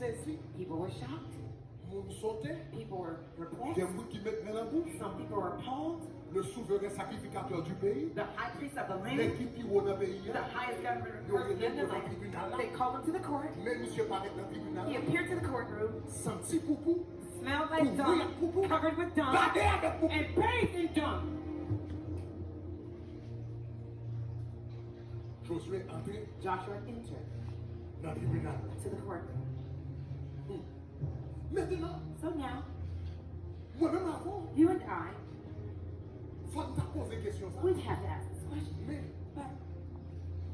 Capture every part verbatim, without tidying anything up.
Sezi. People were shocked. Moun sote. People were Gen perplexed. Moun ki met men nan bouch. Some people were appalled. Le souverain sacrificateur du pays. The high priest of the Nèg land, ki pi wo nan peyi the a. highest government Yo person rele in the l devan land, tribinal la. They called him to the court. Men misye parèt nan tribinal He la. Appeared to the courtroom, Santi poupou. Smelled like dung, covered with dung, Bade avèk poupou. And bathed in dung. Jozye antre Joshua entered nan tribinal la. To the courtroom. Mentnan, So now, mwen menm avè w, you and I, fò n ta poze kesyon sa. We'd have to ask this question. Men, But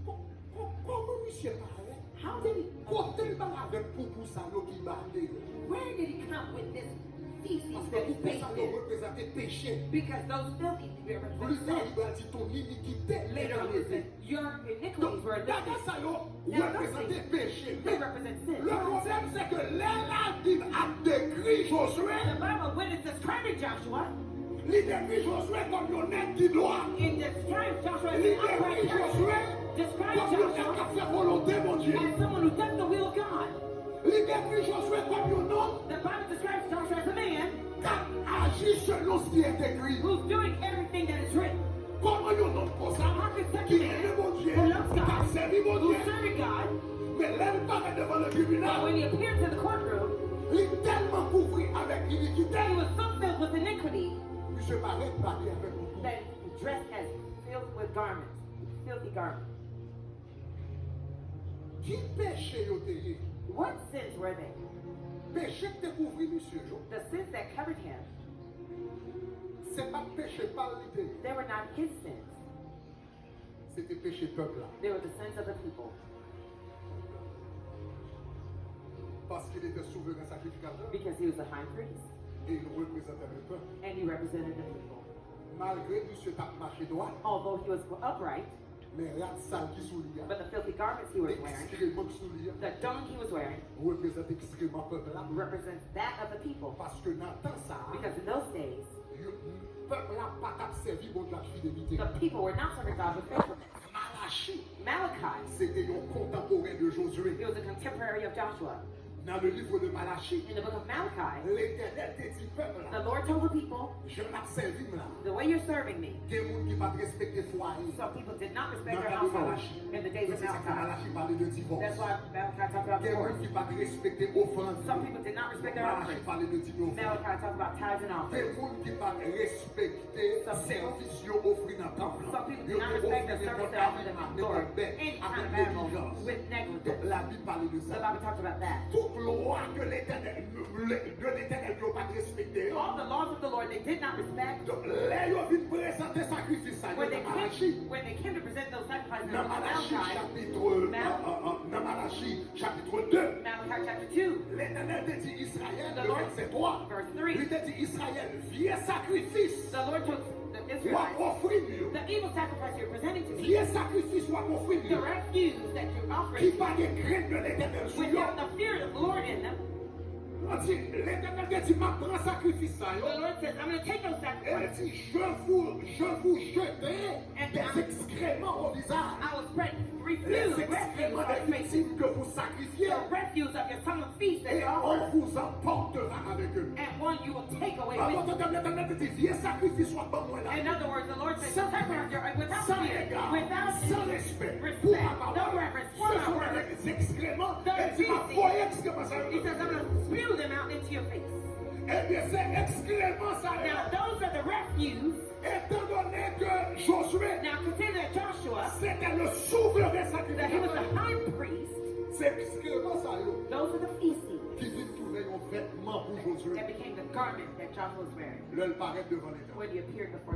kò- kò- kòman misye parèt? How did he? Kote l bay avèk poupou sa yo ki bade yo? Where did he come with this feces Paske that is poupou sa baked yo in? Reprezante peche. Because those filthy spirits Plis ta represent li pral di ton inikite Later on, he said, your iniquities were Donk, bagay lifted. sa yo Now, reprezante those peche. They represent sin. Le pwoblèm, se ke lè Labib ap dekri Jozye, The Bible, when it's describing Joshua, li dekri Jozye kòm yon nèg ki dwat. It describes Joshua as Li an upright dekri person. Jozye Describes kòm yon nèg k Joshua ap fè volonte Bondye. As someone who does the will of God. Li dekri Jozye kòm yon nonm The Bible describes Joshua as a man k ap aji selon sa ki te ekri. Who's doing everything that is written. Kòman yon nonm konsa How could such ki a renmen man Bondye, who loves k ap God, sèvi who Bondye, served God, men lè l parèt devan le but tribinal, when he appeared to the courtroom, li tèlman kouvri avèk inikite, he was so filled with iniquity misye parèt bade avèk poupou. that he dressed as filled with garments, filthy garments. Ki peche yo te ye? What sins were they? Peche k te kouvri misye yo, The sins that covered him, se pa t peche pa l li te ye. they were not his sins. Se te peche pèp la. They were the sins of the people. Paske li te souveren sakrifikatè Because he was the high priest e li reprezante le pèp. And he represented the people. Malgre misye t ap mache dwat, Although he was upright, men rad sal ki sou li a, but the filthy garments he was wearing, ekskreman ki sou li a, the dung he was wearing, reprezante ekskreman pèp la. Represents that of the people. Paske nan tan sa a, Because in those days, yo- pèp la pa t ap sèvi Bondye ak fidelite. The people were not serving God with faithfulness. Malachi, Malachi, se te yon kontanporen de Jozye. He was a contemporary of Joshua. Nan le livre de Malachi, In the book of Malachi, Letènèl te di pèp the la, Lord told the people, jan n ap sèvi m la, the way you're serving me, gen moun ki pa t respekte fwaye. Some people did not respect their Nan tan household Malachi, in the days se of sa ki Malachi. Malachi pale de divòs. That's why Malachi talked about Gen moun divorce. Ki pa t respekte ofrann. Some people did not respect their Malachi offerings. Pale de divòs. Malachi talked about tithes and Gen offerings. Moun ki pa t respekte sèvis yo ofri nan tanp lan. Some people did not respect the service they offered in the Lord. Any kind of animals with negligence. Donk Labib pale de The sa. Bible talked about that. Tout lwa ke Letènèl, de Letènèl yo pa t respekte yo. All the laws of the Lord they did not respect. Donk lè yo vin prezante sakrifis sa yo When they nan Malachi, came, when they came to present those sacrifices nan in Malachi Malachi, chapitre, Mal- nan, nan, nan Malachi chapitre deux, Malachi chapter two, Letènèl te di Israël, The le Lord, verset trois, verse three. Li te di Israël, vye sakrifis The Lord told the w ap Israelites, ofri m yo, the evil sacrifice you're presenting to me, vye sakrifis w ap ofri m the yo, refuse that you're ki offering, pa gen krent de Letènèl sou yo, without the fear of the Lord in them. Mwen di, Letènèl te di, m ap pran sakrifis sa yo. The Lord says, I'm going to take those E l sacrifices. Di, je vous, je vous jeter And des I- excréments au visage. I will spread Les refuse, excréments des refuse, victimes que vous sacrifiez. The refuse of your solemn feast that Et you on offer, vous emportera avec eux. And one you will take away An with kontan you. Letènèl te di, vye sakrifis w ap ban mwen la. In other words, the Lord says, Sans, "Sacrifice your, without sans fear, égard, without sans respect respect, pour ma no parole. reverence for Ce my sont word." des excréments. They're Elle dit, ma feces. voyé excréments ça. He says, "I'm going to spew them out into your face." Eh bien, c'est excréments ça. Now, those are the refuse. Étant donné que Josué, Now, consider that Joshua, c'était le souverain that he was sacrificateur. The high priest, C'est excréments ça yo those are the feces qui vin trouver un vêtement pour Josué. That became the garment that Joshua was wearing. Lè l parèt devan Letènèl. When he appeared before